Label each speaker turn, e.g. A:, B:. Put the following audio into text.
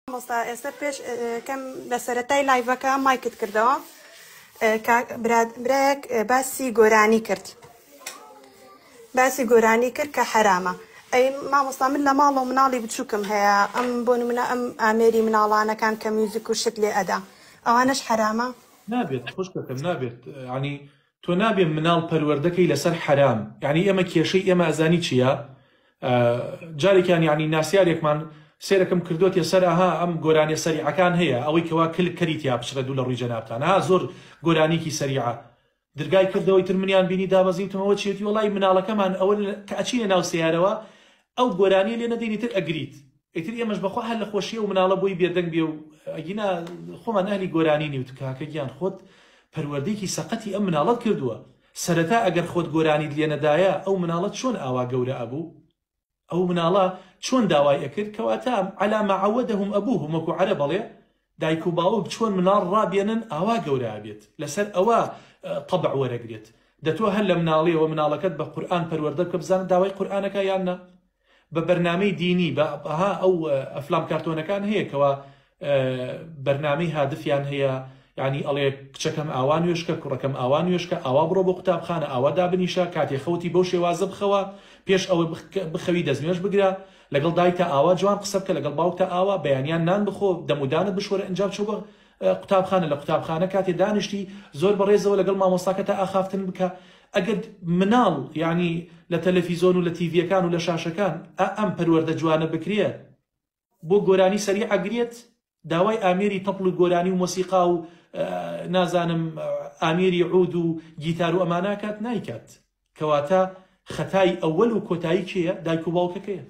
A: مامۆستا ئێستا پێش کەم لە سەرەتای لایڤەکە مایکت کردەوە برایەک باسی گۆرانی کرد باسی گۆرانی کرد کە حەرامە ئەی مامۆستا من لە ماڵەوە مناڵی بچووکم هەیە ئەم بۆ نمونە ئەم ئامێری مناڵانەکان کە میوزیک و شت لێ ئەدا ئەوانەش حەرامە؟
B: نابێت خوشکەکەم نابێت یانی تۆ نابێ مناڵ پەروەردەکەی لەسەر حەرام یانی ئێمە کێشەی ئێمە ئەزانی چییە جارێکیان یانی ناسیارێکمان سێرەکەم کردۆتێ سەر ئەها ئەم گۆرانیە سەریعەکان هەیە ئەوەی کەوا کلک کەری تیا بچڕێ دوو لە ڕووی جەنابتان ها زۆر گۆرانیکی سەریعە درگای کردەوەی تر منیان بینی دابەزی وتم ئەوە چیەتی وەڵی مناڵەکەمان ئەوە کە ئەچینە ناو سەیارەوە ئەو گۆرانیە لێ نەدەین ئیتر ئەگریت ئیتر ئێمەش بەخوا هەر لە خۆشیەوە مناڵە بۆی بێدەنگ بێ و ئەگینا خۆمان ئەهلی گۆرانی نی وت کاکە گیان خۆت پەروەردەیەکی سەقەتی ئەم مناڵەت کردووە سەرەتا ئەگەر خۆت گۆرانیت لێ نەدایە ئەو مناڵە چۆن ئاوا گەورە ئەبوو ئەو مناڵە چۆن داوای ئەکرد کەواتە علی ما عودهم ابوهم وەکو عەرەب ئەڵێ دایک و باوک چۆن مناڵ ڕابێنن ئاوا گەورە ئەبێت لەسەر ئەوە تەبع وەرەگرێت دە تۆ هەر لە مناڵیەوە مناڵەکەت بە قورئان پەروەردە بکە بزانە داوای قورئانەکە یان نا بە بەرنامەی دینی بە ها ئەو ئەفلام کارتۆنەکان هەیە کەوا بەرنامەی هادفیان هەیە یعنی ئەڵێ کچەکەم ئاوا نوێشکە کوڕەکەم ئاوا نوێشکە ئاوا بڕۆ بۆ قوتابخانە ئاوا دابنیشە کاتێ خەوتی بەو شێوازە بخەوە پێش ئەوە بخەوی دەستنوێژ بگرە لەگەڵ دایکتا ئاوا جوان قسە بکە لەگەڵ باوکتا ئاوا بەیانیان نان بخۆ دەمودانت بشۆرە ئینجا بچۆ بۆ قوتابخانە لە قوتابخانە کاتێ دانیشتی زۆر بەڕێزەوە لەگەڵ مامۆستاکەتا ئاخافتن بکە ئەگەر مناڵ یعنی لە تەلەفیزۆن و لە تیڤیەکان و لە شاشەکان ئا ئەم پەروەردە جوانە بکرێ بۆ گۆرانی سەریع ئەگرێت داوای ئامێری تەپڵ و گۆرانی و مۆسیقا و نازانم ئامێری عود و گیتار و ئەمانە کات نایکات کەواتە خەتای ئەوەل و کۆتایی کێیە دایک و باوکەکەیە.